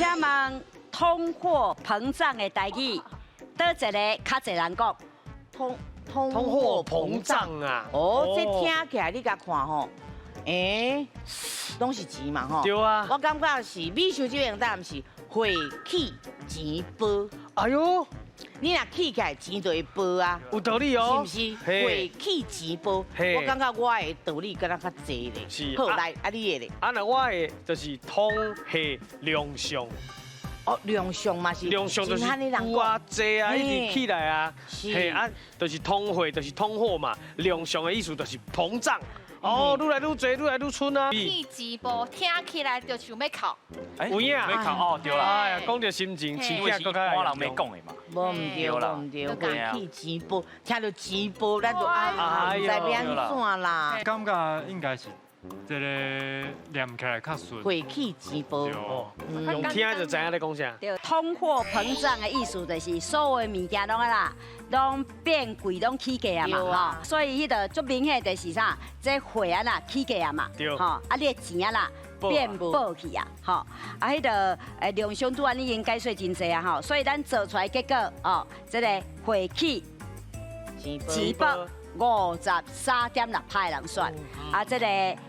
請問通貨膨脹的台語，佗一个較濟人講？通通通貨膨脹啊！哦，這聽起來你共看吼，欸，攏是錢嘛吼。對啊。我感覺是美秀這邊答案是貨起錢薄。哎喲，你若起起來錢就會薄啊。有道理哦。是毋是？貨起錢薄，我感覺我的道理敢若較濟咧。是。好，來，啊你的咧？啊那我的就是通貨量上。哦，量上嘛是，量上就是有啊濟啊，一直起來啊，嘿啊，就是通貨，就是通貨嘛。量上的意思就是膨脹，哦，愈來愈濟，愈來愈春啊。起錢薄，聽起來就像欲哭。有影。欲哭哦，對啦。哎呀，講著心情，因為是一般人欲講的嘛。無毋對，無毋對，貨起錢薄，聽著錢薄，咱就啊，毋知欲按怎啦。感覺應該是這个念起來較順。貨起錢薄。用聽就知影咧講啥。對，通貨膨脹的意思就是所有的物件攏按怎，攏變貴，攏起價啊嘛，吼。所以彼个足明顯就是啥，這貨按怎起價啊嘛，吼，啊你的錢按怎變薄去啊，吼。啊，彼个量上拄按已經解說真濟啊，吼。所以咱做出來結果，哦，這个貨起錢薄53.6趴的人選，啊，這个。